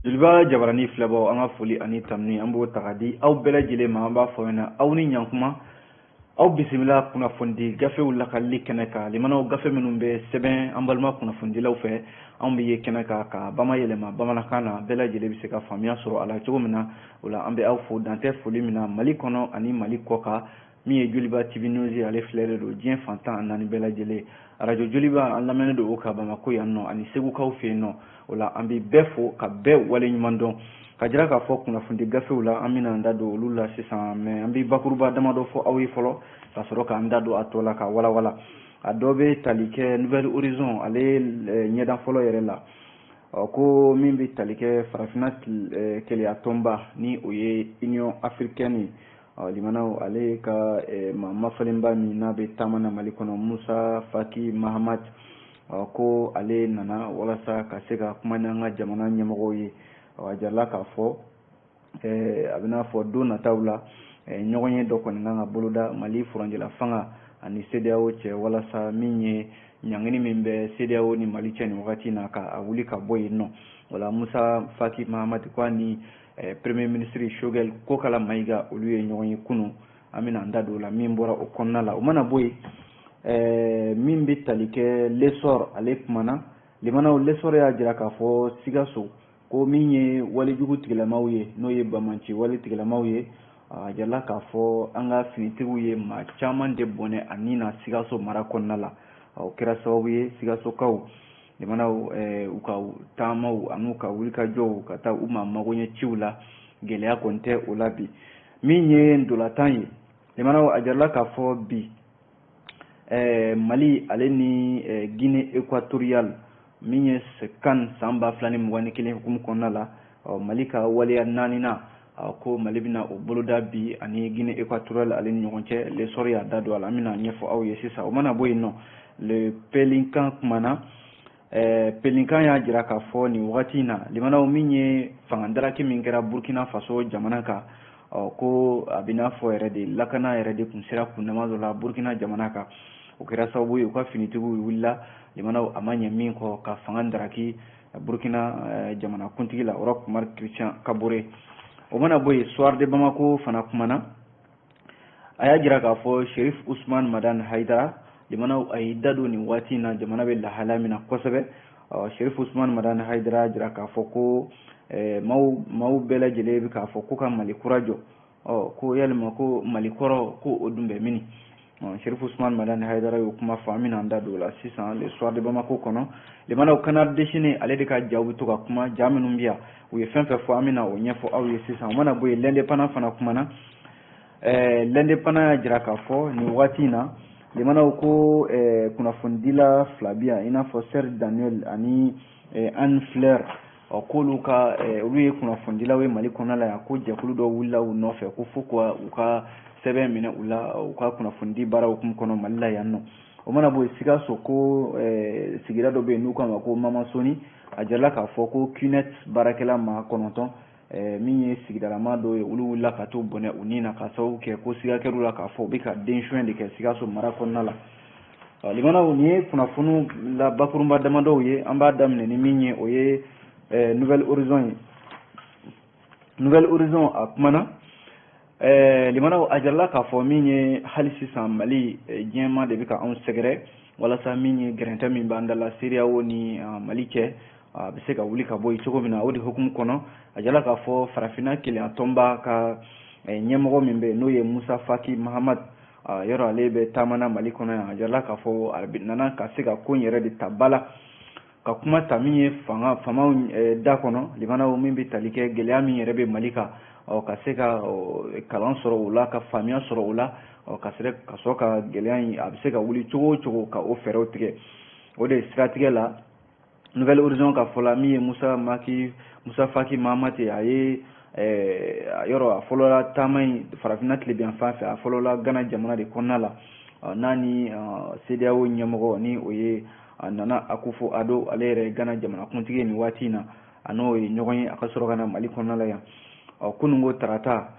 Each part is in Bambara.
Joliba jabarani filɛbaw, an ka foli ani tanuni, an b'o ta ka di aw bɛɛ lajɛlen ma. An b'a fɔ ɲɛna, aw ni ɲankuma, aw bisimila kunnafonidi gafew lakalili kɛnɛ kan. Limanaw, gafe minnu bɛ sɛbɛn an balima kunnafonidilaw fɛ, anw bɛ ye kɛnɛ kan ka bama yɛlɛma bamanankan na, bɛɛ lajɛlen bɛ se ka faamuya sɔrɔ a la cogo min na. O la, an bɛ aw fo dantɛ foli min na, Mali kɔnɔ ani Mali kɔ kan. Min ye Joliba TV News ye, ale filɛlen don diɲɛ fantan naani bɛɛ lajɛlen. Arajo Joliba, an lamɛnnen don o ka Bamakɔ yan nɔ ani Segukaw fɛ yen nɔ. O la, an bɛ bɛɛ fo ka bɛɛ waleɲuman dɔn ka jira k'a fɔ kunnafonidi gafew la, an bɛna an da don olu la sisan. Mais an bɛ bakuruba damadɔ fɔ aw ye fɔlɔ, ka sɔrɔ k'an da don a tɔ la ka walawala. A dɔ bɛ tali kɛ Nouvel Horizon, ale ɲɛda fɔlɔ yɛrɛ la. Ɔ, ko min bɛ tali kɛ Farafinna Kelenya Tɔnba, ni o ye Union africaine ye. Ɔ, limanaw, ale ka maa mafalenba min n'a bɛ taama na Mali kɔnɔ, Musa Faki Mahamat, ɔ, ko ale nana walasa ka se ka kuma n'an ka jamana ɲɛmɔgɔw ye. Ɔ, a jirala k'a fɔ a bɛna fɔ don nataw la, ɲɔgɔn ye dɔ kɔni kan ka boloda Mali furancɛla fanga ani CEDEAO cɛ, walasa min ye ɲangini min bɛ CEDEAO ni Mali cɛ nin wagati na, ka a wuli ka bɔ yen nɔ. Wala Musa Faki Mahamat ko a ni Premier ministre Choguel Kokala Mayiga, olu ye ɲɔgɔn ye kunun. An bɛna an da don o la min bɔra o kɔnɔna la. O mana bɔ yen, min bɛ tali kɛ L'Essor, ale kumana. Limanaw, L'Essor y'a jira k'a fɔ Sikaso, ko min ye walejugu tigilamaw ye, n'o ye bamanci wale tigilamaw ye, a jirala k'a fɔ an ka finitigiw ye maa caman de bɔnɛ a ni na Sikaso mara kɔnɔna la. O kɛra sababu ye Sikasokaw, limanaw, u ka taamaw an'u ka wulikajɔw ka taa u ma magoɲɛ ciw la, gɛlɛya kɔni tɛ o la bi. Min ye ntolantan ye, limanaw, a jirala k'a fɔ bi Mali ale ni Guinée équatoriale, min ye CAN san 2021 hukumu kɔnɔna la, Mali ka waleya naaninan, ko Mali bɛna o boloda bi ani Guinée équatoriale ale ni ɲɔgɔn cɛ. L'Essor y'a da don a la, an bɛna ɲɛfɔ aw ye sisan. O mana bɔ yen nɔ, Le Pélican kumana. Pélican y'a jira k'a fɔ nin wagati in na, limanaw, min ye fanga daraki min kɛra Burkina Faso jamana kan, ɔ, ko a bɛ n'a fɔ yɛrɛ de lakana yɛrɛ de kun sera kundama dɔ la Burkina jamana kan. O kɛra sababu ye u ka finitigiw wulila, limanaw, a ma ɲɛ min kɔ ka fanga daraki Burkina jamana kuntigi la, Roch Marc Christian Kabore. O mana bɔ yen, Soir de Bamako fana kumana. A y'a jira k'a fɔ Cherif Ousmane Madani Haidara, limanaw, a y'i da don nin waati in na jamana bɛ lahalaya min na kosɛbɛ. Cherif Ousmane Madani Haidara y'a jira k'a fɔ ko maaw bɛɛ lajɛlen bɛ k'a fɔ ko ka Mali kura jɔ. Ɔ, ko yalima ko Mali kɔrɔ, ko o dun bɛ mini? Cherif Ousmane Madani Haidara y'o kuma fɔ, an bɛna an da don o la sisan Le Soir de Bamako kɔnɔ. Limanaw, Canard déchaîné, ale de ka jaw bɛ to ka kuma, ja minnu bɛ yan, u ye fɛn fɛn fɔ, an bɛna o ɲɛfɔ aw ye sisan. O mana bɔ yen, L'Indépendant fana kumana. L'Indépendant y'a jira k'a fɔ nin waati in na, limanaw, ko kunnafonidila fila bɛ yan, i n'a fɔ Serge Daniel ani Anne Fleur. Ɔ, k'olu ka olu ye kunnafonidilaw ye Mali kɔnɔna la yan, ko jɛkulu dɔ wulila u nɔfɛ ko fo ka u ka sɛbɛn minɛ u la u ka kunnafonidi baara hukumu kɔnɔ Mali la yan nɔ. O mana bɔ yen, Sikaso, ko sigida dɔ bɛ yen n'u k'a ma ko Mamasoni, a jirala k'a fɔ ko QNet baarakɛla maa 9, min ye sigidalama dɔw ye, olu wulila ka t'u bɔnɛ u ni na, ka sababu kɛ ko siga kɛr'u la k'a fɔ u bɛ ka den suɲɛ de kɛ Sikaso mara kɔnɔna la. Limanaw, nin ye kunnafoniw la bakurunba damadɔw ye. An b'a daminɛ ni min ye, o ye Nouvel Horizon ye. Nouvel Horizon, a kumana. Limanaw, a jirala k'a fɔ min ye hali sisan Mali, diɲɛma de bɛ ka anw sɛgɛrɛ walasa min ye gɛrɛntɛ min b'an da la CEDEAO ni Mali cɛ, a bɛ se ka wuli ka bɔ yen cogo min na. O de hukumu kɔnɔ, a jirala k'a fɔ Farafinna Kelenya Tɔnba ka ɲɛmɔgɔ min bɛ yen, n'o ye Musa Faki Mahamad, yɔrɔ ale bɛ taama na Mali kɔnɔ yan. A jirala k'a fɔ a nana ka se ka ko in yɛrɛ de ta ba la, ka kuma ta min ye fanga faamaw da kɔnɔ, limanaw, min bɛ tali kɛ gɛlɛya min yɛrɛ bɛ Mali kan, ɔ, ka se ka kalan sɔrɔ o la, ka faamuya sɔrɔ o la, ɔ, ka se ka sɔrɔ ka gɛlɛya in a bɛ se ka wuli cogo o cogo, ka o fɛɛrɛw tigɛ. O de siratigɛ la, Nouvel Horizon ka fɔ la, min ye Musa Faki Mahamat ye, a ye yɔrɔ a fɔlɔla taama in Farafinna tilebinyanfan fɛ, a fɔlɔla Gana jamana de kɔnɔna la, n'a ni CEDEAO ɲɛmɔgɔ, ni o ye Nana Akufo Addo, ale yɛrɛ ye Gana jamanakuntigi ye nin waati in na, a n'o ye ɲɔgɔn ye, a ka sɔrɔ ka na Mali kɔnɔna la yan. Ɔ, kunun ko tarata,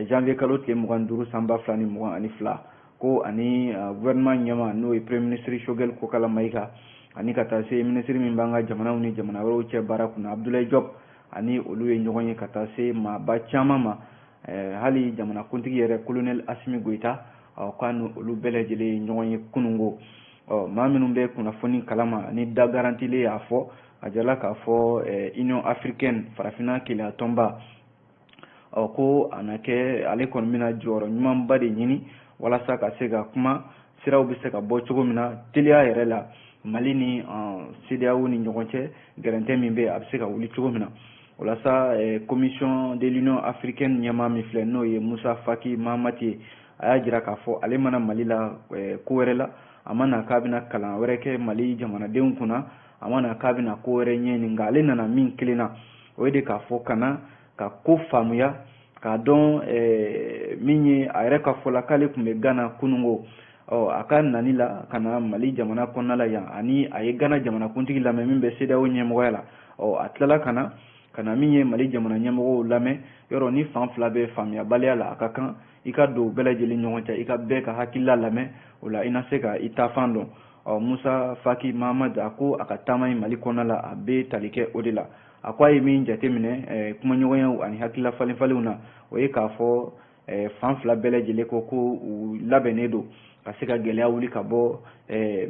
janvier kalo tile 25 san 2022, ko ani gouvernement ɲɛma, n'o ye Premier ministre Choguel Kokala Mayiga, ani ka taa se minisiri min b'an ka jamanaw ni jamana wɛrɛw cɛ baara kunna, Abdoulaye Diop. ani olu ye ɲɔgɔn ye ka taa se maaba caman ma, hali jamanakuntigi yɛrɛ colonel Assimi Goïta, k'a ni olu bɛɛ lajɛlen ye ɲɔgɔn ye kununko. Ɔ, maa minnu bɛ kunnafoni kalama ni da garantilen y'a fɔ, a jala k'a fɔ Union africaine, farafinna kelenya tɔnba, ɔ, ko a na kɛ ale kɔni bɛna jɔyɔrɔ ɲumanba de ɲini walasa ka se ka kuma siraw bɛ se ka bɔ cogo min na teliya yɛrɛ la Mali ni CEDEAO ni ɲɔgɔn cɛ, gɛrɛntɛ min bɛ, a bɛ se ka wuli cogo min na. Walasa commission de l'Union africaine ɲɛmaa min filɛ, n'o ye Musa Faki Mahamat ye, a y'a jira k'a fɔ ale mana Mali la ko wɛrɛ la, a ma na k'a bɛna kalan wɛrɛ kɛ Mali jamanadenw kunna, a ma na k'a bɛna ko wɛrɛ ɲɛɲini, nka ale nana min kelen na, o ye de k'a fɔ ka na ka ko faamuya k'a dɔn min ye. A yɛrɛ ka fɔ la, k'ale tun bɛ Gana kununko. Ɔ, a ka nani la ka na Mali jamana kɔnɔna la yan, ani a ye Gana jamanakuntigi lamɛn min bɛ CEDEAO ɲɛmɔgɔya la. Ɔ, a tilala ka na min ye Mali jamana ɲɛmɔgɔw lamɛn. Yɔrɔ ni fan fila bɛ faamuyabaliya la, a ka kan i ka don bɛɛ lajɛlen ɲɔgɔn cɛ, i ka bɛɛ ka hakilila lamɛn, o la i na se ka i taafan dɔn. Ɔ, Musa Faki Mahamad a ko a ka taama in Mali kɔnɔna la, a bɛ tali kɛ o de la. A ko a ye min jateminɛ kumaɲɔgɔnyaw ani hakilila falenfalenw na, o ye k'a fɔ fan fila bɛɛ lajɛlen ko ko u labɛnnen don ka se ka gɛlɛya wuli ka bɔ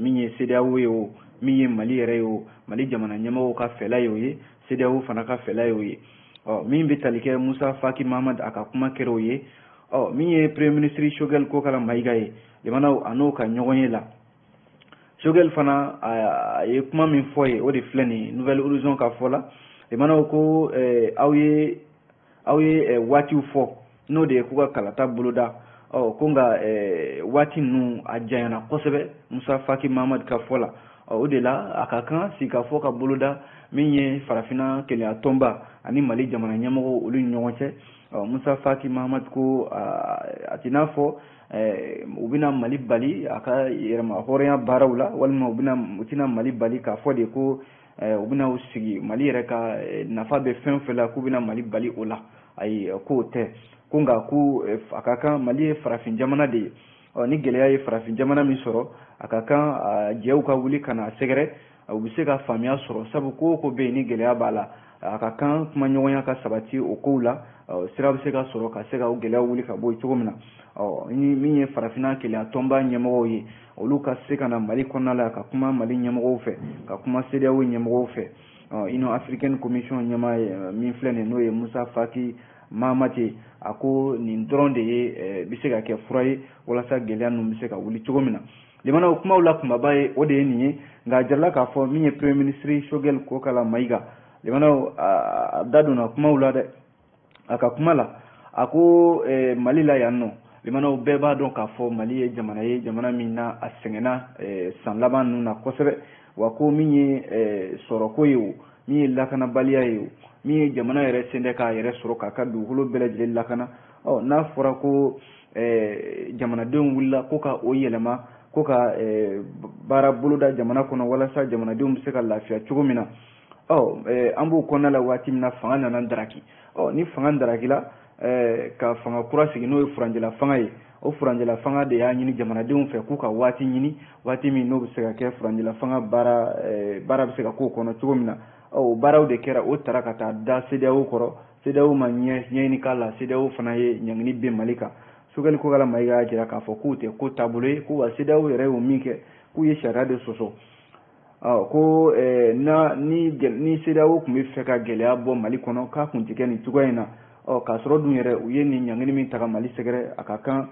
min ye CEDEAO ye, o min ye Mali yɛrɛ ye, o Mali jamana ɲɛmɔgɔw ka fɛla ye, o ye CEDEAO fana ka fɛla ye o ye. Ɔ, min bɛ tali kɛ Musa Faki Mahamad a ka kuma kɛra o ye. Ɔ, min ye premier ministre Choguel Kokala Maïga ye, limanaw, a n'o ka ɲɔgɔn ye la, Choguel fana a ye kuma min fɔ ye, o de filɛ nin ye Nouvel Horizon ka fɔ la. Limanaw, ko aw ye waatiw fɔ, n'o de ye k'u ka kalata boloda. Ɔ, ko nka waati ninnu a janyana kosɛbɛ, Musa Faki Mahamad ka fɔ la. Ɔ, o de la a ka kan sigikafɔ ka boloda min ye farafinna kelenya tɔnba ani Mali jamana ɲɛmɔgɔw olu ni ɲɔgɔn cɛ. Ɔ, Musa Faki Mahamad ko a t'i n'a fɔ u bɛna Mali bali a ka yɛrɛma hɔrɔnya baaraw la, walima u tɛna Mali bali k'a fɔ de ko u bɛna u sigi Mali yɛrɛ ka nafa bɛ fɛn fɛn la, k'u bɛna Mali bali o la. Ayi, k'o tɛ. Ko nka ko a ka kan, Mali ye farafin jamana de ye. Ɔ, ni gɛlɛya ye farafin jamana min sɔrɔ, a ka kan jɛw ka wuli ka na sɛgɛrɛ, u bɛ se ka faamuya sɔrɔ, sabu ko o ko bɛ yen ni gɛlɛya b'a la, a ka kan kumaɲɔgɔnya ka sabati o kow la, sira bɛ se ka sɔrɔ ka se ka o gɛlɛya wuli ka bɔ yen cogo min na. Ɔ, ni min ye farafinna kelenya tɔnba ɲɛmɔgɔw ye, olu ka se ka na Mali kɔnɔna la ka kuma Mali ɲɛmɔgɔw fɛ, ka kuma CEDEAO ɲɛmɔgɔw fɛ. Ɔ, Union africaine commission ɲɛmaa ye min filɛ nin ye, n'o ye Musa Faki Mahamat ye, a ko nin dɔrɔn de ye bɛ se ka kɛ fura ye walasa gɛlɛya ninnu bɛ se ka wuli cogo min na. Limanaw, kumaw la kunbaba ye o de ye nin ye. Nka a jirala k'a fɔ min ye premier ministre Choguel Kokala Maïga, limanaw, a da donna kumaw la dɛ. A ka kuma la, a ko Mali la yan nɔ, limanaw, bɛɛ b'a dɔn k'a fɔ Mali ye jamana ye, jamana min na a sɛgɛnna san laban ninnu na kosɛbɛ. Wa ko min ye sɔrɔko ye, o min ye lakanabaliya ye, o min ye jamana yɛrɛ sen tɛ k'a yɛrɛ sɔrɔ k'a ka dugukolo bɛɛ lajɛlen lakana. Ɔ, n'a fɔra ko jamanadenw wulila ko ka o yɛlɛma, ko ka baara boloda jamana kɔnɔ walasa jamanadenw bɛ se ka lafiya cogo min na, ɔ, an b'o kɔnɔna la waati min na, fanga nana daraki. Ɔ, ni fanga darakila ka fanga kura sigi, n'o ye furancɛla fanga ye, o furancɛla fanga de y'a ɲini jamanadenw fɛ k'u ka waati ɲini, waati min n'o bɛ se ka kɛ furancɛla fanga baara bɛ se ka k'o kɔnɔ cogo min na. Ɔ, o baaraw de kɛra, o tara ka taa da CEDEAO kɔrɔ. CEDEAO ma ɲɛɲini k'a la, CEDEAO fana ye ɲangini bin Mali kan. Choguel Kokala Maïga y'a jira k'a fɔ k'u tɛ ko taabolo ye, ko wa CEDEAO yɛrɛ y'o min kɛ, k'u ye sariya de sɔsɔ. Ɔ, ko na ni CEDEAO tun bɛ fɛ ka gɛlɛya bɔ Mali kɔnɔ, k'a kun tɛ kɛ nin cogoya in na. Ɔ, k'a sɔrɔ dun yɛrɛ u ye nin ɲangini min ta ka Mali sɛgɛrɛ, a ka kan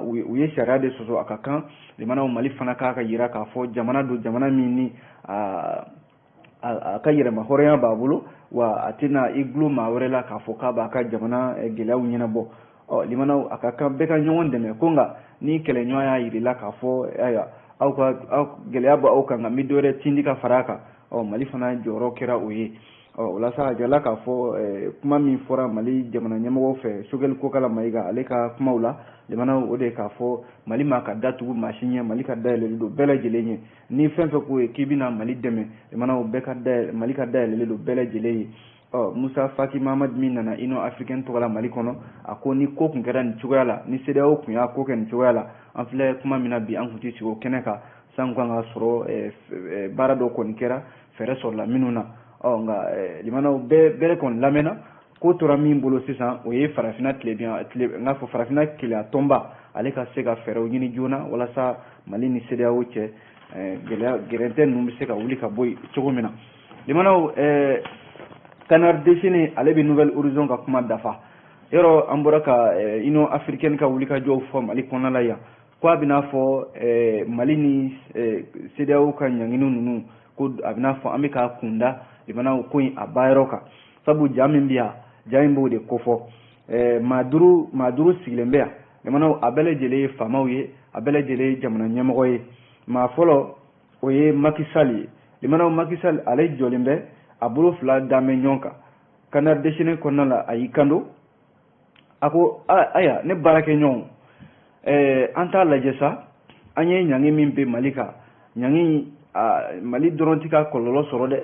u ye sariya de sɔsɔ. A ka kan, limanaw, Mali fana k'a ka yira k'a fɔ jamana don, jamana min ni a ka yɛrɛma hɔrɔnya b'a bolo, wa a tɛna i gulo maa wɛrɛ la k'a fɔ k'a b'a ka jamana gɛlɛyaw ɲɛnabɔ. Ɔ, limanaw, a ka kan bɛɛ ka ɲɔgɔn dɛmɛ. Ko nka ni kɛlɛɲɔgɔn y'a yir'i k'a fɔ ayiwa, aw ka aw gɛlɛya b'aw kan, nka n bɛ dɔ wɛrɛ tindi ka fara a kan, ɔ, Mali fana jɔyɔrɔ kɛra o ye. Ɔ, o la sa, a jirala k'a fɔ kuma min fɔra Mali jamana ɲɛmɔgɔw fɛ, Choguel Kokala Maïga ale ka kumaw la, limanaw, o de ye k'a fɔ Mali ma ka datugu maa si ɲɛ, Mali ka dayɛlɛlen don bɛɛ lajɛlen ye. Ni fɛn fɛn ko ye k'i bɛna Mali dɛmɛ, limanaw, bɛɛ ka dayɛlɛ, Mali ka dayɛlɛlen don bɛɛ lajɛlen ye. Ɔ, Musa Faki Mahamad min nana Union africaine tɔgɔ la Mali kɔnɔ, a ko ni ko tun kɛra nin cogoya la, ni CEDEAO tun y'a ko kɛ nin cogoya la, an filɛ kuma min na bi, an tun tɛ sigi o kɛnɛ kan san kan ka sɔrɔ baara dɔ kɔni kɛra, fɛɛrɛ sɔrɔla minnu na. Ɔ nka limanaw bɛɛ kɔni lamɛnna. Ko tora min bolo sisan, o ye farafinna tilebin tile n k'a fɔ farafinna kelenya tɔnba, ale ka se ka fɛɛrɛw ɲini joona walasa Mali ni CEDEAO cɛ gɛlɛya gɛrɛntɛ ninnu bɛ se ka wuli ka bɔ yen cogo min na. Limanaw, Canard déchaîné, ale bɛ Nouvel Horizon ka kuma dafa. Yɔrɔ an bɔra ka Union africaine ka wulikajɔw fɔ Mali kɔnɔna la yan, ko a bɛna fɔ Mali ni CEDEAO ka ɲanginiw ninnu, ko a bɛna fɔ an bɛ k'a kunda limanaw ko in a ba yɔrɔ kan, sabu ja min bɛ yan, ja in b'o de kofɔ. Maa 5 sigilen bɛ yan. Limanaw, a bɛɛ lajɛlen ye faamaw ye, a bɛɛ lajɛlen ye jamana ɲɛmɔgɔ ye. Maa fɔlɔ, o ye Macky Sall ye. Limanaw, Macky Sall, ale jɔlen bɛ, a bolo fila dan bɛ ɲɔgɔn kan. Canard déchaîné kɔnɔna la, a y'i kanto, a ko: "Aya, ne baarakɛɲɔgɔn, an t'a lajɛ sa, an ye ɲangi min bɛ Mali kan, ɲangi Mali dɔrɔn tɛ ka kɔlɔlɔ sɔrɔ dɛ,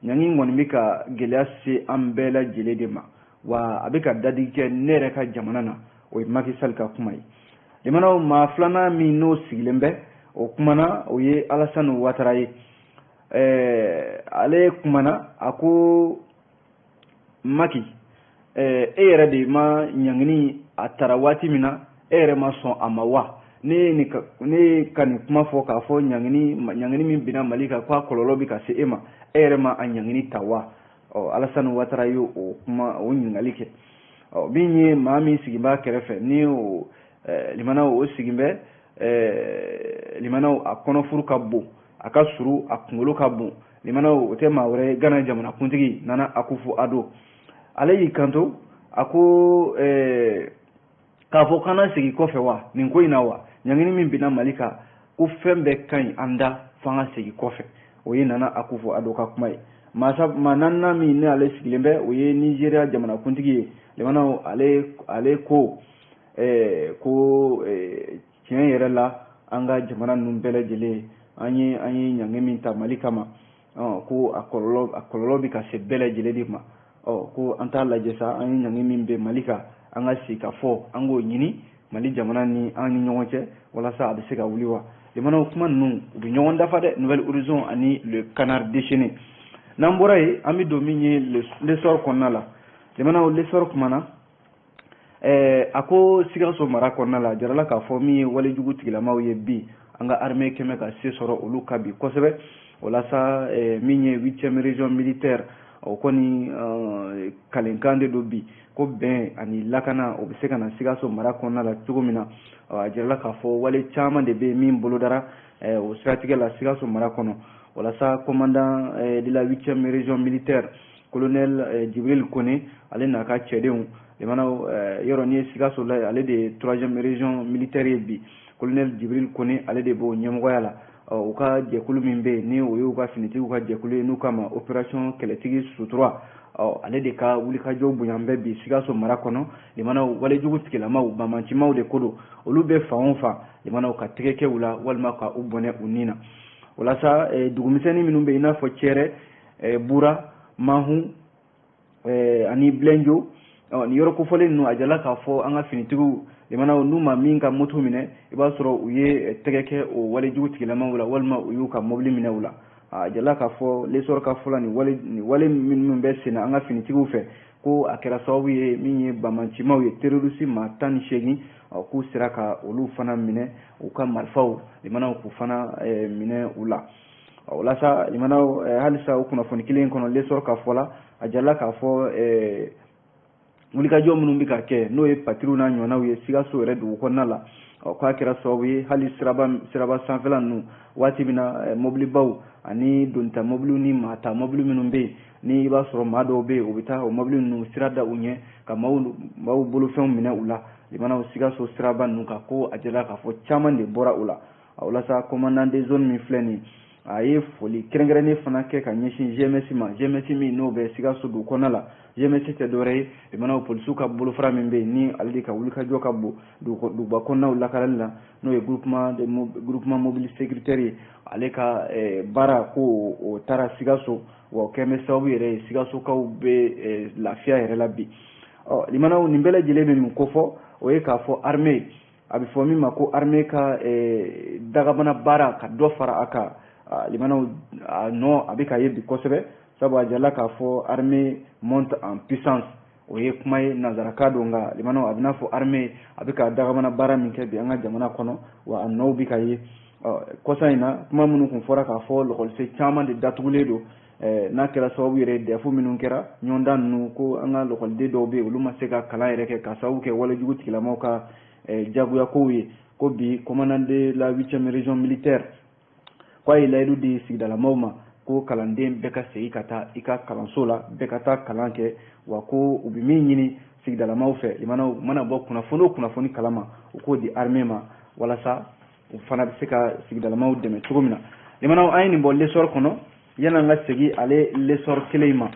ɲangi kɔni bɛ ka gɛlɛya se an bɛɛ lajɛlen de ma, wa a bɛ ka dadigi kɛ ne yɛrɛ ka jamana na." O ye Macky Sall ka kuma ye. Limanaw, maa filanan min n'o sigilen bɛ, o kumana, o ye Alassane Ouattara ye. Ale kumana, a ko: "Macky, e yɛrɛ de ma ɲangini a tara waati min na, e yɛrɛ ma sɔn a ma wa? Ne ka nin kuma fɔ k'a fɔ ɲangini min binna Mali kan, k'a kɔlɔlɔ bɛ ka se e ma, e yɛrɛ ma a ɲangini ta wa?" Ɔ, Alassane Ouattara ye o kuma, o ɲininkali kɛ. Ɔ, min ye maa min sigi b'a kɛrɛfɛ ni o limanaw, o sigin bɛ, limanaw, a kɔnɔfuru ka bon, a ka suru, a kunkolo ka bon. Limanaw, o tɛ maa wɛrɛ ye, Gana jamanakuntigi Nana Akufo-Addo. Ale y'i kanto, a ko k'a fɔ k'an segin kɔfɛ wa nin ko in na wa, ɲangini min binna Mali kan, ko fɛn bɛɛ ka ɲi an da, f'an ka segin kɔfɛ. O ye Nana Akufo-Addo ka kuma ye. Maa naaninan min ni ale sigilen bɛ, o ye Nizeriya jamanakuntigi ye. Limanaw, ale ko ko tiɲɛ yɛrɛ la, an ka jamana ninnu bɛɛ lajɛlen, an ye ɲangi min ta Mali kama, ko a kɔlɔlɔ bɛ ka se bɛɛ lajɛlen de ma. Ɔ, ko an t'a lajɛ sa, an ye ɲangi min bɛ Mali kan, an ka sigi ka fɔ, an k'o ɲini Mali jamana ni an ni ɲɔgɔn cɛ walasa a bɛ se ka wuli wa. Limanaw, kuma ninnu, u bɛ ɲɔgɔn dafa dɛ, Nouvel Horizon ani Le Canard déchaîné. N'an bɔra yen, an bɛ don min ye L'Essor kɔnɔna la. Limanaw, L'Essor kumana, a ko Sikaso mara kɔnɔna la, jarala k'a fɔ min ye walejugu tigilamaw ye bi, an ka armée kɛmɛ ka se sɔrɔ olu ka bi kosɛbɛ. O la sa, min ye huitième région militaire, o kɔni kalenkan de don bi, ko bɛn ani lakana, o bɛ se ka na Sikaso mara kɔnɔna la cogo min na. A jirala k'a fɔ wale caman de bɛ yen min bolodara o siratigɛ la Sikaso mara kɔnɔ. Walasa commandant de la huitième région militaire, colonel Jibril Kone, ale n'a ka cɛdenw. Limanaw, yɔrɔ n'i ye Sikaso la, ale de ye troisième région militaire ye bi. Colonel Jibril Kone, ale de b'o ɲɛmɔgɔya la. U ka jɛkulu min bɛ yen, ni o y'u ka finitigiw ka jɛkulu ye, n'u kama opération kɛlɛtigi sutura, ɔ, ale de ka wulikajɔ bonya bɛ bi Sikaso mara kɔnɔ. Limanaw, walejugu tigilamaw, bamacimaw de ko don, olu bɛ fan o fan, limanaw, ka tɛgɛ kɛ u la walima ka u bɔnɛ u ni na. Walasa dugumisɛnnin minnu bɛ yen, i n'a fɔ Cɛrɛ, Bura, Mahun ani Bilenjo, nin yɔrɔ kofɔlen ninnu, a jala k'a fɔ an ka finitigiw, limanaw, n'u ma min ka moto minɛ, i b'a sɔrɔ u ye tɛgɛ kɛ o walejugu tigilamaw la walima u y'u ka mobili minɛ u la. A jala k'a fɔ L'Essor ka fɔ la, nin wale minnu bɛ senna an ka finitigiw fɛ, ko a kɛra sababu ye min ye bamacimaw ye, terroriste maa 18, k'u sera ka olu fana minɛ, u ka marifaw, limanaw, k'u fana minɛ u la. Walasa, limanaw, halisa o kunnafoni kelen kɔnɔ, L'Essor ka fɔ la, a jala k'a fɔ wulikajɔ minnu bɛ ka kɛ, n'o ye patrouille n'a ɲɔgɔnnaw ye Sikaso yɛrɛ dugu kɔnɔna la, k'a kɛra sababu ye hali siraba sanfɛla ninnu, waati min na mobilibaw ani donita mobiliw ni maata mobili minnu bɛ yen, ni i b'a sɔrɔ maa dɔw bɛ yen, u bɛ taa o mobili ninnu sira da u ɲɛ ka maaw bolofɛnw minɛ u la. Limanaw, Sikaso siraba ninnu kan, ko a jɛra k'a fɔ caman de bɔra o la. Walasa commandant de zone min filɛ nin ye, a ye foli kɛrɛnkɛrɛnnen fana kɛ ka ɲɛsin GMS ma. GMS min n'o bɛ Sikaso dugu kɔnɔna la, GMS tɛ dɔwɛrɛ ye, limanaw, polisiw ka bolofara min bɛ yen, ni ale de ka wulikajɔ ka bon duguba kɔnɔnaw lakanali la, n'o ye groupement mobile sécuritaire ye. Ale ka baara ko o taara Sikaso, wa o kɛlen bɛ sababu yɛrɛ ye Sikasokaw bɛ lafiya yɛrɛ la bi. Ɔ, limanaw, nin bɛɛ lajɛlen bɛ min kofɔ, o ye k'a fɔ armée, a bɛ fɔ min ma ko armée ka dagabana baara ka dɔ fara a kan. Limanaw, a nɔ a bɛ ka ye bi kosɛbɛ. Sabu a jirala k'a fɔ armée monte en puissance, o ye kuma ye nanzarakan don, nka limanaw, a bɛ n'a fɔ armée a bɛ ka dagamana baara min kɛ bi an ka jamana kɔnɔ, wa a nɔw bɛ ka ye. Kɔsa in na, kuma minnu kun fɔra k'a fɔ lɔkɔliso caman de datugulen don, n'a kɛra sababu yɛrɛ DEF minnu kɛra ɲɔgɔndan ninnu, ko an ka lɔkɔliden dɔw bɛ yen, olu ma se ka kalan yɛrɛ kɛ ka sababu kɛ walejugu tigilamaw ka jagoya kow ye. Ko bi commandant de la 8e région militaire ko a ye layidu di sigidalamaw ma ko kalanden bɛɛ ka segin ka taa i ka kalanso la, bɛɛ ka taa kalan kɛ, wa ko u bɛ min ɲini sigidalamaw fɛ, limanaw, mana bɔ kunnafoni o kunnafoni kalama, u k'o di armée ma walasa u fana bɛ se ka sigidalamaw dɛmɛ cogo min na. Limanaw, an ye nin bɔ L'Essor kɔnɔ. Yan'an ka segin ale L'Essor kelen in ma,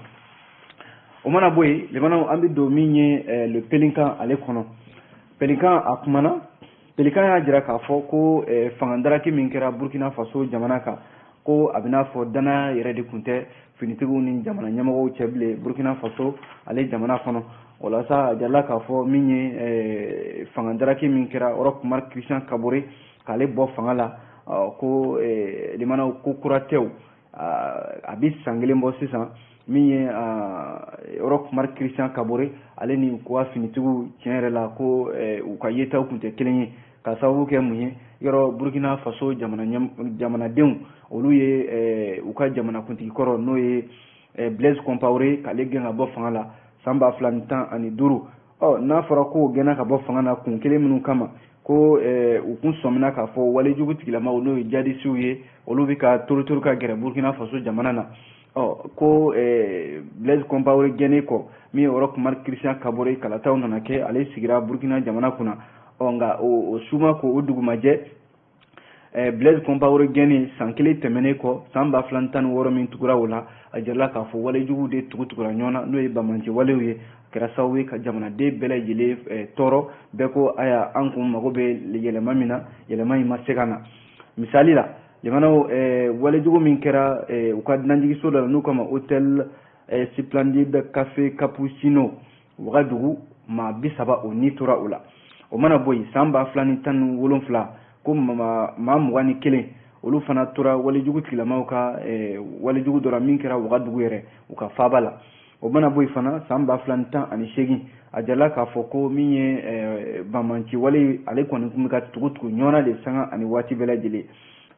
o mana bɔ yen, limanaw, an bɛ don min ye Le Pélican ale kɔnɔ. Pélican a kumana, Pélican y'a jira k'a fɔ ko fanga daraki min kɛra Burkina Faso jamana kan, ko a bɛ n'a fɔ danaya yɛrɛ de tun tɛ finitigiw ni jamana ɲɛmɔgɔw cɛ bilen Burkina Faso ale jamana kɔnɔ. O la sa, a jirala k'a fɔ min ye fanga daraki min kɛra Roch Marc Christian Kaboré k'ale bɔ fanga la, ko limanaw, ko kura tɛ, a bɛ san kelen bɔ sisan. Min ye Roch Marc Christian Kaboré, ale ni u ka finitigiw, tiɲɛ yɛrɛ la, ko u ka yetaw tun tɛ kelen ye. Ka sababu kɛ mun ye? Yɔrɔ Burkina Faso jamanadenw, olu ye u ka jamanakuntigi kɔrɔ, n'o ye Blaise Compaoré, k'ale gɛn ka bɔ fanga la san 2015. Ɔ n'a fɔra ko gɛnna ka bɔ fanga na kun kelen minnu kama, ko u kun sɔmina k'a fɔ walejugu tigilamaw, n'o ye jadisiw ye, olu bɛ ka torotoro ka gɛrɛ Burkina Faso jamana na. Ɔ ko Blaise Compaoré gɛnnen kɔ, min ye Roch Marc Christian Kaboré, kalataw nana kɛ, ale sigira Burkina jamana kunna. Ɔ nka o suma ko o dugumajɛ, Blaise Compaoré gɛnnen san kelen tɛmɛnen kɔ, san 2016 min tugura o la, a jirala k'a fɔ walejuguw de tugu-tugura ɲɔgɔn na, n'o ye banbanci walew ye, a kɛra sababu ye ka jamanaden bɛɛ lajɛlen tɔɔrɔ. Bɛɛ ko aya, an kun mago bɛ yɛlɛma min na, yɛlɛma in ma se ka na. Misali la, limanaw, walejugu min kɛra u ka dunanjigiso dɔ la, n'u k'a ma Hôtel Splendide Café Cappuccino, Wagadugu, maa 30 o ni tora o la. O mana bɔ yen, san 2017, ko maa 21, olu fana tora walejugu tigilamaw ka walejugu dɔ la min kɛra Wagadugu yɛrɛ, u ka faaba la. O mana bɔ yen fana, san 2018, a jirala k'a fɔ ko min ye banbanci wale, ale kɔni tun bɛ ka tugu-tugu ɲɔgɔn na de sanga ani waati bɛɛ lajɛlen.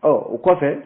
Ɔ o kɔfɛ,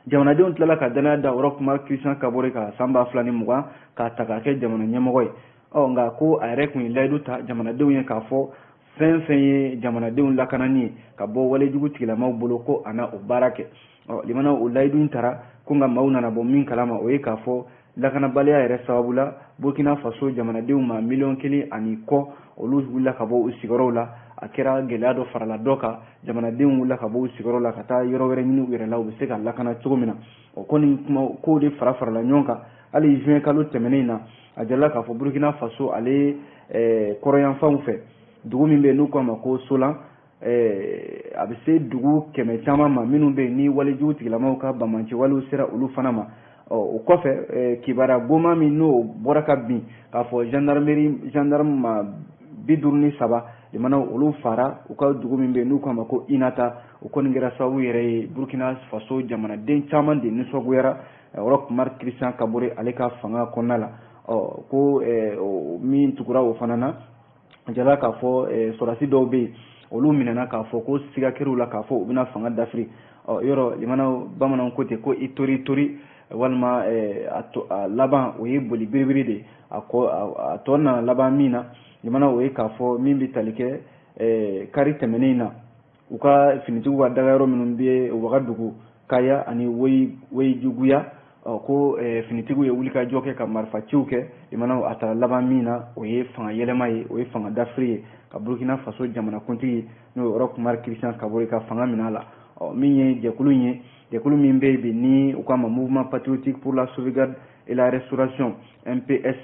jamanadenw tilala ka danaya da Roch Marc Christian Kaboré kan san 2020, k'a ta k'a kɛ jamana ɲɛmɔgɔ ye. Ɔ nka ko a yɛrɛ tun ye layidu ta jamanadenw ye k'a fɔ fɛn fɛn ye jamanadenw lakanani ye ka bɔ walejugu tigilamaw bolo, ko a na o baara kɛ. Ɔ limana, o layidu in tara ko, nka maaw nana bɔ min kalama, o ye k'a fɔ lakanabaliya yɛrɛ sababu la, Burkina Faso jamanadenw ma miliyɔn 1 ani kɔ, olu wulila ka bɔ u sigiyɔrɔw la. A kɛra gɛlɛya dɔ farala dɔ kan, jamanadenw wulila ka bɔ u sigiyɔrɔ la ka taa yɔrɔ wɛrɛ ɲini u yɛrɛ la, u bɛ se ka lakana cogo min na. O kɔni kuma kow de fara farala ɲɔgɔn kan. Hali juin kalo tɛmɛnen in na, a jirala k'a fɔ Burkina Faso ale kɔrɔyanfanw fɛ, dugu min bɛ yen n'u k'a ma ko Solan, a bɛ se dugu 100 caman ma minnu bɛ yen ni walejugu tigilamaw ka banbanci walew sera olu fana ma. Ɔ o kɔfɛ, kibaruya goma min n'o bɔra ka bin k'a fɔ gendarmerie, gendarme ma 53 limanaw, olu fara u ka dugu min bɛ yen n'u k'a ma ko Inata, o kɔni kɛra sababu yɛrɛ ye Burkina Faso jamanaden caman de nisɔngoyara Roch Marc Christian Kaboré ale ka fanga kɔnɔna la. Ɔ ko min tugura o fana na, a jirala k'a fɔ sɔrɔdasi dɔw bɛ yen, olu minɛna k'a fɔ ko siga kɛr'u la k'a fɔ u bɛna fanga dafiri. Ɔ yɔrɔ limanaw, bamananw ko ten ko i tori tori, walima a laban o ye boli biribiri de. A kɔ a tɔ nana laban min na, limanaw, o ye k'a fɔ min bɛ tali kɛ kari tɛmɛnen in na, u ka finitigiw ka dagayɔrɔ minnu bɛ Wagadugu, Kaya ani Weyijuguya, ko finitigiw ye wulikajɔ kɛ ka marifaciw kɛ. Limanaw, a taara laban min na, o ye fanga yɛlɛma ye, o ye fanga dafiri ye ka Burkina Faso jamanakuntigi, n'o ye Roch Marc Christian Kaboré, ka fanga minɛ a la. Ɔ min ye jɛkulu in ye, jɛkulu min bɛ yen bi ni u k'a ma Mouvement patriotique pour la sauvegarde et la restauration, MPS,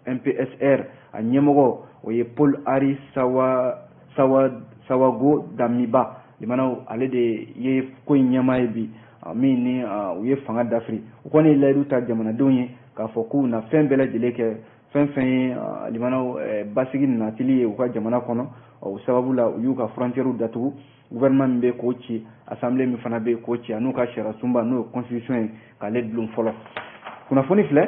MPSR, a ɲɛmɔgɔ o ye Paul Henri Sawa Sawa Sawago Damiba. Limanaw, ale de ye ko in ɲɛmaa ye bi min ni u ye fanga dafiri. U kɔni ye layidu ta jamanadenw ye k'a fɔ k'u na fɛn bɛɛ lajɛlen kɛ, fɛn fɛn ye limanaw basigi natili ye u ka jamana kɔnɔ. O sababu la, u y'u ka frontières datugu, gouvernement min bɛ k'o ci, assemblée min fana bɛ k'o ci, an'u ka sariya sunba, n'o ye constitution ye, k'ale dulon fɔlɔ. Kunnafoni filɛ,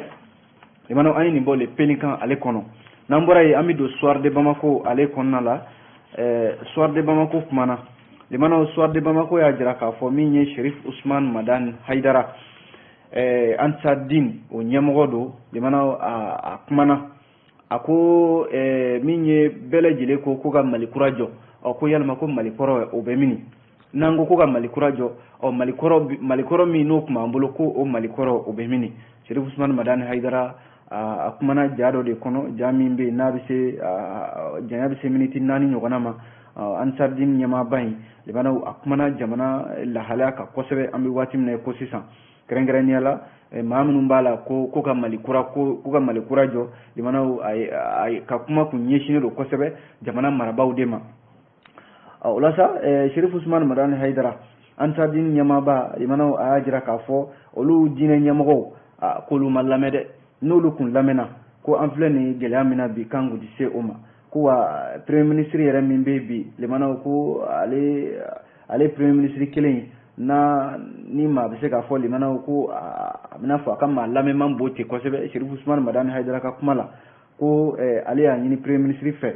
limanaw, an ye nin bɔ Le Pélican ale kɔnɔ. N'an bɔra yen, an bɛ don Soir de Bamako ale kɔnɔna la. Soir de Bamako kumana, limanaw. Soir de Bamako y'a jira k'a fɔ min ye Sherif Usman Madani Haidara, Ansar Dine o ɲɛmɔgɔ don. Limanaw, a kumana, a ko min ye bɛɛ lajɛlen ko ko ka Mali kura jɔ, ɔ ko yalima ko Mali kɔrɔ o bɛ mini? N'an ko ko ka Mali kura jɔ, ɔ Mali kɔrɔ, Mali kɔrɔ min n'o tun b'an bolo, ko o Mali kɔrɔ o bɛ mini? Sherif Usman Madani Haidara, a kumana ja dɔ de kɔnɔ, ja min bɛ yen n'a bɛ se janya bɛ se miniti 4 ɲɔgɔnna ma. Ansar Dine ɲɛmaaba in, limanaw, a kumana jamana lahalaya kan kosɛbɛ an bɛ waati min na ko sisan, kɛrɛnkɛrɛnnenya la maa minnu b'a la ko ko ka Mali kura, ko ko ka Mali kura jɔ. Limanaw, a ka kuma kun ɲɛsinnen don kosɛbɛ jamana marabaaw de ma. O la sa, Sherif Usman Madani Haidara, Ansar Dine ɲɛmaaba, limanaw, a y'a jira k'a fɔ olu diinɛ ɲɛmɔgɔw k'olu ma lamɛn dɛ. N'olu kun lamɛnna, ko an filɛ nin gɛlɛya min na bi, k'an kun tɛ se o ma. Ko wa premier ministre yɛrɛ min bɛ bi, limanaw, ko ale premier ministre kelen na ni maa bɛ se k'a fɔ, limanaw, ko a bɛna fɔ a ka maa lamɛn man bon ten kosɛbɛ. Sherif Usman Madani Haidara ka kuma la, ko ale y'a ɲini premier ministre fɛ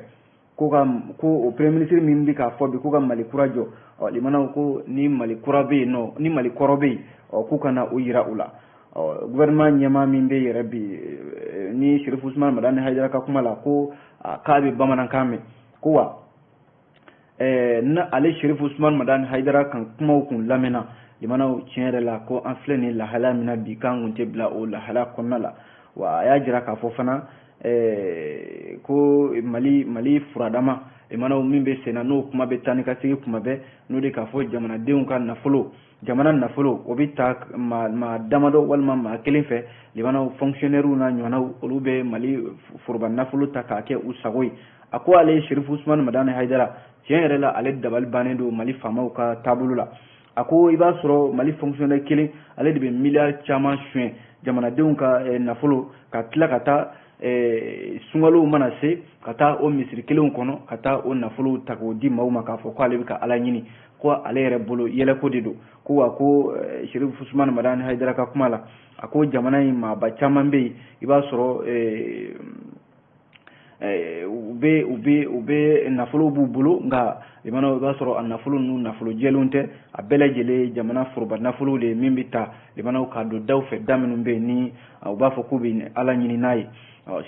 ko ka ko o premier ministre min bɛ k'a fɔ bi ko ka Mali kura jɔ, ɔ limanaw, ko ni Mali kura bɛ yen nɔ, ni Mali kɔrɔ bɛ yen, ɔ k'u ka na o yira u la. Ɔ gouvernement ɲɛmaa min bɛ yɛrɛ bi, ni Sherif Usman Madani Haidara ka kuma la, ko k'a bɛ bamanankan mɛn, ko wa na ale Sherif Usman Madani Haidara kan kumaw kun lamɛnna, limanaw, tiɲɛ yɛrɛ la, ko an filɛ nin lahalaya min na bi, k'an kun tɛ bila o lahalaya kɔnɔna la. Wa a y'a jira k'a fɔ fana ko Mali furadama, limanaw, min bɛ sen na, n'o kuma bɛ taa ni ka segin kuma bɛɛ, n'o de k'a fɔ jamanadenw ka nafolo, jamana nafolo, o bɛ ta maa damadɔ walima maa kelen fɛ. Limanaw, fonctionnaires n'a ɲɔgɔnnaw, olu bɛ Mali foroba nafolo ta k'a kɛ u sago ye. A ko ale Sherif Usman Madani Haidara, tiɲɛ yɛrɛ la, ale dabali bannen don Mali faamaw ka taabolo la. A ko i b'a sɔrɔ Mali fonctionnaire kelen, ale de bɛ miliyari caman suɲɛ jamanadenw ka nafolo, ka tila ka taa sunkalow mana se, ka taa o misiri kelenw kɔnɔ, ka taa o nafolow ta k'o di maaw ma, k'a fɔ ko ale bɛ ka Ala ɲini, ko ale yɛrɛ bolo yɛlɛko de don. Ko wa ko Sherif Usman Madani Haidara ka kuma la, a ko jamana in maaba caman bɛ yen, i b'a sɔrɔ u bɛ nafolo b'u bolo, nka limanaw, i b'a sɔrɔ a nafolo ninnu, nafolo jɛlenw tɛ. A bɛɛ lajɛlen jamana foroba nafolo de ye min bɛ ta, limanaw, k'a don daw fɛ, da minnu bɛ yen ni u b'a fɔ k'u bɛ Ala ɲini n'a ye.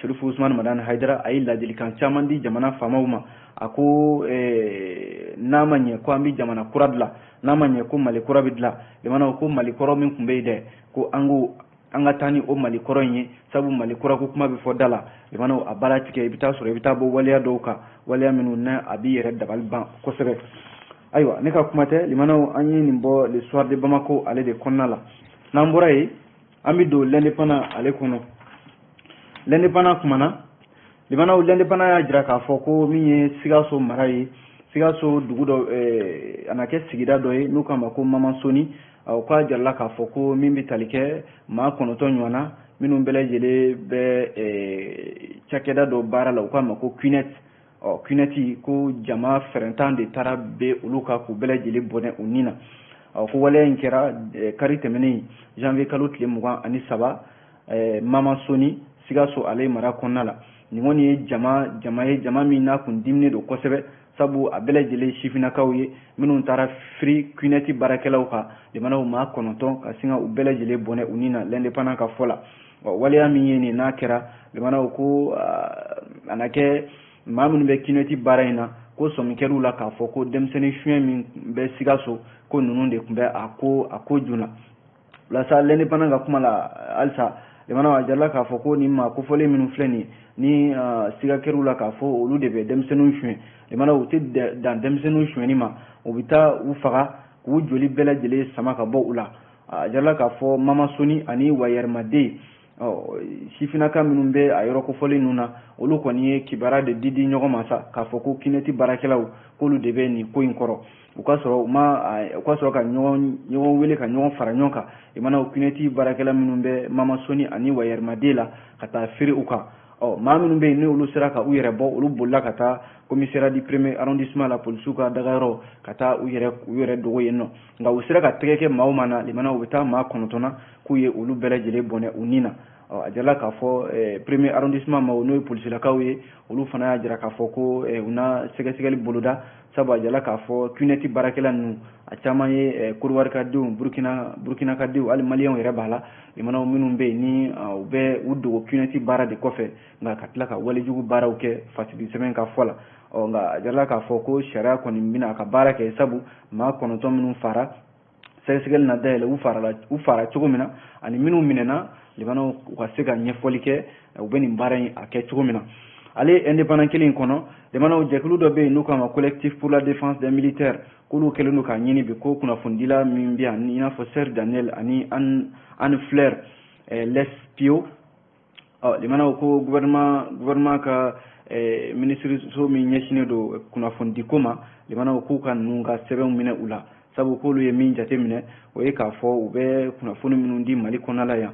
Sherif Usman Madani Haidara, a ye ladilikan caman di jamana faamaw ma. A ko n'a ma ɲɛ ko an bɛ jamana kura dilan, n'a ma ɲɛ ko Mali kura bɛ dilan, limanaw, ko Mali kɔrɔ min tun bɛ yen dɛ, ko an ko an ka taa ni o Mali kɔrɔ in ye, sabu Mali kura ko kuma bɛ fɔ da la, limanaw, a baara tigɛ, i bɛ taa sɔrɔ i bɛ taa bɔ waleya dɔw kan, waleya minnu n'a a b'i yɛrɛ dabali ban kosɛbɛ. Ayiwa, ne ka kuma tɛ, limanaw, an ye nin bɔ Le Soir de Bamako ale de kɔnɔna la. N'an bɔra yen, an bɛ don L'Indépendant ale kɔnɔ. L'Indépendant kumana, limanaw. L'Indépendant y'a jira k'a fɔ ko min ye Sikaso mara ye, Sikaso dugu dɔ, a na kɛ sigida dɔ ye n'u k'a ma ko Mamasoni, o k'a jirala k'a fɔ ko min bɛ tali kɛ maa 9 ɲɔgɔn na, minnu bɛɛ lajɛlen bɛ cakɛda dɔ baara la, u k'a ma ko QNet. Ɔ QNet, ko jama fɛrɛntan de taara bɛ olu kan k'u bɛɛ lajɛlen bɔnɛ u ni na. Ɔ ko waleya in kɛra kari tɛmɛnen, janvier kalo tile 23, Mamasoni, Sikaso ale mara kɔnɔna la. Nin kɔni ye jama jama ye, jama min n'a kun diminen don kosɛbɛ, sabu a bɛɛ lajɛlen sifinnakaw ye minnu taara firi QNet baarakɛlaw kan, limanaw, maa 9, ka sin ka u bɛɛ lajɛlen bɔnɛ u ni na. L'Indépendant ka fɔ la, waleya min ye nin n'a kɛra, limanaw, ko a na kɛ maa minnu bɛ QNet baara in na, ko sɔmi kɛr'u la k'a fɔ ko denmisɛnnin suɲɛ min bɛ Sikaso, ko ninnu de tun bɛ a ko joona. Walasa L'Indépendant ka kuma la halisa, limanaw, a jirala k'a fɔ ko nin maa kofɔlen minnu filɛ nin ye, ni siga kɛr'u la k'a fɔ olu de bɛ denmisɛnninw suɲɛ, limanaw, u tɛ dan denmisɛnninw suɲɛni ma, u bɛ taa u faga k'u joli bɛɛ lajɛlen sama ka bɔ u la. A jirala k'a fɔ Mamasoni ani Wayɛrɛmaden, sifinnaka minnu bɛ a yɔrɔ kofɔlen ninnu na, olu kɔni ye kibaruya de di di ɲɔgɔn ma sa, k'a fɔ ko QNet baarakɛlaw, k'olu de bɛ nin ko in kɔrɔ. U ka sɔrɔ u ma u ka sɔrɔ ka ɲɔgɔn wele ka ɲɔgɔn fara ɲɔgɔn kan, limanaw, QNet baarakɛla minnu bɛ Mamasoni ani Wayɛrɛmaden la, ka taa feere u kan. Ɔ maa minnu bɛ yen ni olu sera ka u yɛrɛ bɔ, olu bolila ka taa commissariat du premier arrondissement la, polisiw ka dagayɔrɔ, ka taa u yɛrɛ dogo yen nɔ. Nka u sera ka tɛgɛ kɛ maa o maa na, limanaw, u bɛ taa maa 9 na, k'u ye olu bɛɛ lajɛlen bɔnɛ u ni na. Ɔ a jirala k'a fɔ premier arrondissement maaw, n'o ye polisilakaw ye, olu fana y'a jira k'a fɔ ko u na sɛgɛsɛgɛli boloda, sabu a jirala k'a fɔ CUNET baarakɛla ninnu a caman ye Korowari-kadenw, Burukina-kadenw, hali maliyɛnw yɛrɛ b'a la, limanaw, minnu bɛ yen ni u bɛ u dogo CUNET baara de kɔfɛ, nka ka tila ka walejugu baaraw kɛ fasidi sɛbɛn ka fɔ la. Ɔ nka a jirala k'a fɔ ko sariya kɔni bɛna a ka baara kɛ, sabu maa 9 minnu fara, sɛgɛsɛgɛli na dayɛlɛ u fara cogo min na, ani minnu minɛna, limanaw, u ka se ka ɲɛfɔli kɛ u bɛ nin baara in a kɛ cogo min na. Ale indépendant kelen kɔnɔ, limanaw, jɛkulu dɔ bɛ yen n'u k'a ma Collectif pour la défense des militaires, k'olu kɛlen don k'a ɲini bi ko kunnafonidila min bɛ yan, i n'a fɔ Serge Daniel ani Anne Fleur Lespio. Ɔ limanaw, ko gouvernement ka minisiriso min ɲɛsinnen don kunnafonidiko ma, limanaw, k'u ka ninnu ka sɛbɛnw minɛ u la, sabu k'olu ye min jateminɛ, o ye k'a fɔ u bɛ kunnafoni minnu di Mali kɔnɔna la yan,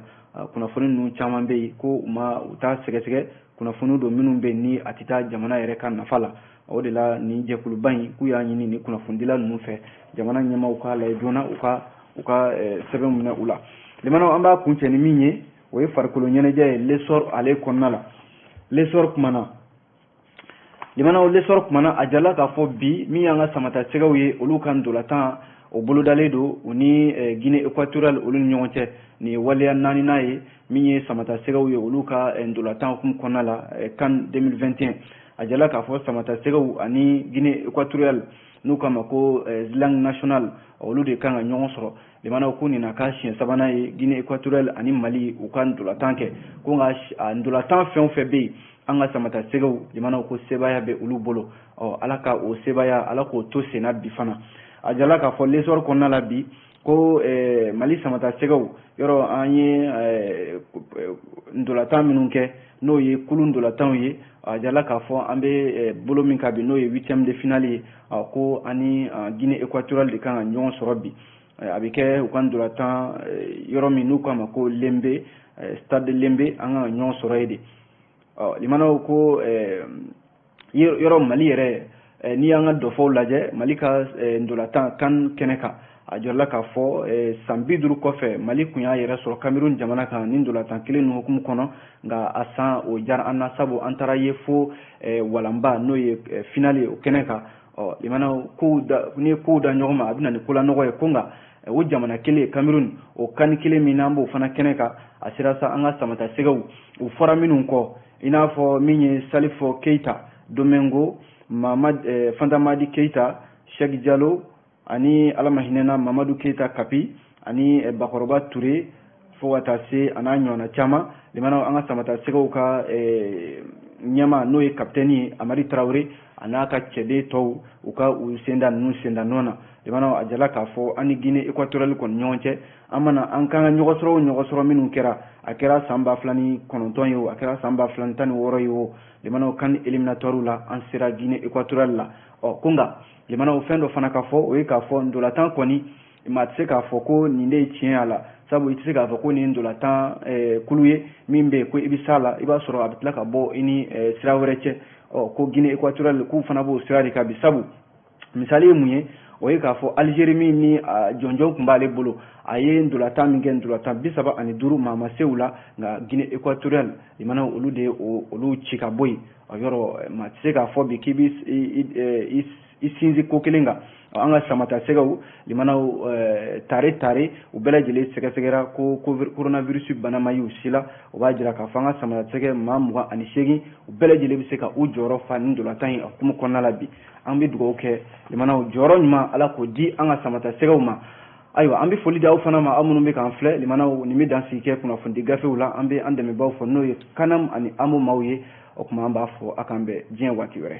kunnafoni ninnu caman bɛ yen ko u ma u t'a sɛgɛsɛgɛ, kunnafoni don minnu bɛ yen ni a tɛ taa jamana yɛrɛ ka nafa la. O de la nin jɛkuluba in k'u y'a ɲini ni kunnafonidila ninnu fɛ, jamana ɲɛmaaw k'a lajɛ joona u ka sɛbɛnw minɛ u la. Limanaw, an b'a kuncɛ ni min ye, o ye farikolo ɲɛnajɛ ye, L'Essor ale kɔnɔna la. L'Essor kumana, limanaw, L'Essor kumana, a jala k'a fɔ bi min y'an ka samata sɛgɛw ye, olu ka ndolantan o bolodalen don u ni Guinée équatoriale olu ni ɲɔgɔn cɛ. Nin ye waleya naaninan ye min ye samata sɛgɛw ye olu ka ndolantan hukumu kɔnɔna la, CAN 2021. A jala k'a fɔ samata sɛgɛw ani Guinée équatoriale, n'u k'a ma ko Nzalang National, olu de kan ka ɲɔgɔn sɔrɔ. Limanaw, ko nin na k'a siɲɛ sabanan ye Guinée équatoriale ani Mali u ka ndolantan kɛ, ko nka a ndolantan fɛn o fɛn bɛ yen, an ka samata sɛgɛw, limanaw, ko sebaaya bɛ olu bolo. Ɔ Ala ka o sebaaya, Ala k'o to senna bi fana. A jala k'a fɔ L'Essor kɔnɔna la bi ko Mali samata sɛgɛw yɔrɔ, an ye ndolantan minnu kɛ, n'o ye kulu ndolantanw ye, a jala k'a fɔ an bɛ bolo min kan bi, n'o ye huitième de finale ye, ko ani Guinée équatoriale de kan ka ɲɔgɔn sɔrɔ bi. A bɛ kɛ u ka ndolantan yɔrɔ min n'u k'a ma ko Lembe, stade de Lembe, an kan ka ɲɔgɔn sɔrɔ yen de. Ɔ limanaw, ko yɔrɔ Mali yɛrɛ, n'i y'an ka dɔfɔw lajɛ Mali ka ndolantan kan kɛnɛ kan, a jɔrɔla k'a fɔ san 50 kɔfɛ Mali tun y'a yɛrɛ sɔrɔ Cameroun jamana kan ni ndolantan kelen ninnu hukumu kɔnɔ. Nka a san o diyara an na, sabu an taara ye fo walanba, n'o ye finale ye, o kɛnɛ kan. Ɔ limanaw, kow da n'i ye kow da ɲɔgɔn ma, a bɛ na ni kolanɔgɔ ye, ko nka o jamana kelen Cameroun, o CAN kelen min n'an b'o fana kɛnɛ kan, a sera sa an ka samata sɛgɛw u fɔra minnu kɔ, i n'a fɔ min ye Salifo Keita, Domingo Mamad, Fantamadi Keita, Cheikh Diallo, ani Ala ma hinɛna Mamadu Keita Kapi, ani Bakɔrɔba Ture, fo ka taa se a n'a ɲɔgɔnna caman. Limanaw, an ka samata sɛgɛw ka ɲɛma, n'o ye kapitɛni ye, Amadi Tarawele, a n'a ka cɛden tɔw, u ka u senda ninnu senda nɔ na. Limanaw, a jala k'a fɔ an ni Guinée équatoriale kɔni ɲɔgɔn cɛ, an mana an kan ka ɲɔgɔn sɔrɔ o ɲɔgɔn sɔrɔ minnu kɛra, a kɛra san 2009 ye o, a kɛra san 2016 ye o, limanaw, CAN éliminatoire la, an sera Guinée équatoriale la. Ɔ ko nka limanaw, fɛn dɔ fana ka fɔ, o ye k'a fɔ ndolantan kɔni, maa tɛ se k'a fɔ ko nin de ye tiɲɛ a la, sabu i tɛ se k'a fɔ ko nin ye ndolantan kulu ye min bɛ yen ko i bɛ s'a la, i b'a sɔrɔ a bɛ tila ka bɔ i ni sira wɛrɛ cɛ. Ɔ ko Guinée équatoriale k'u fana b'o sira de kan bi, sabu misali ye mun ye? O ye k'a fɔ Algérie min ni jɔnjɔn tun b'ale bolo, a ye ndolantan min kɛ, ndolantan 35, maa ma se u la. Nka Guinée équatoriale, limanaw, olu de ye olu ci ka bɔ yen. Yɔrɔ maa tɛ se k'a fɔ bi k'i bɛ i sinsin ko kelen kan. An ka samata sɛgɛw, limanaw, tare tare u bɛɛ lajɛlen sɛgɛsɛgɛra ko coronavirus bana ma y'u si la. O b'a jira k'a fɔ an ka samata sɛgɛ maa 28, u bɛɛ lajɛlen bɛ se ka u jɔyɔrɔ fa nin ndolantan in hukumu kɔnɔna la bi. An bɛ dugawu kɛ, limanaw, jɔyɔrɔ ɲuman, Ala k'o di an ka samata sɛgɛw ma. Ayiwa, an bɛ foli di aw fana ma, aw minnu bɛ k'an filɛ. Limanaw, nin bɛ dan sigi kɛ kunnafonidi gafew la. An bɛ an dɛmɛbaaw fɔ, n'o ye Kanam ani Amo maaw ye. O tuma an b'a fɔ a k'an bɛn diɲɛ waati wɛrɛ.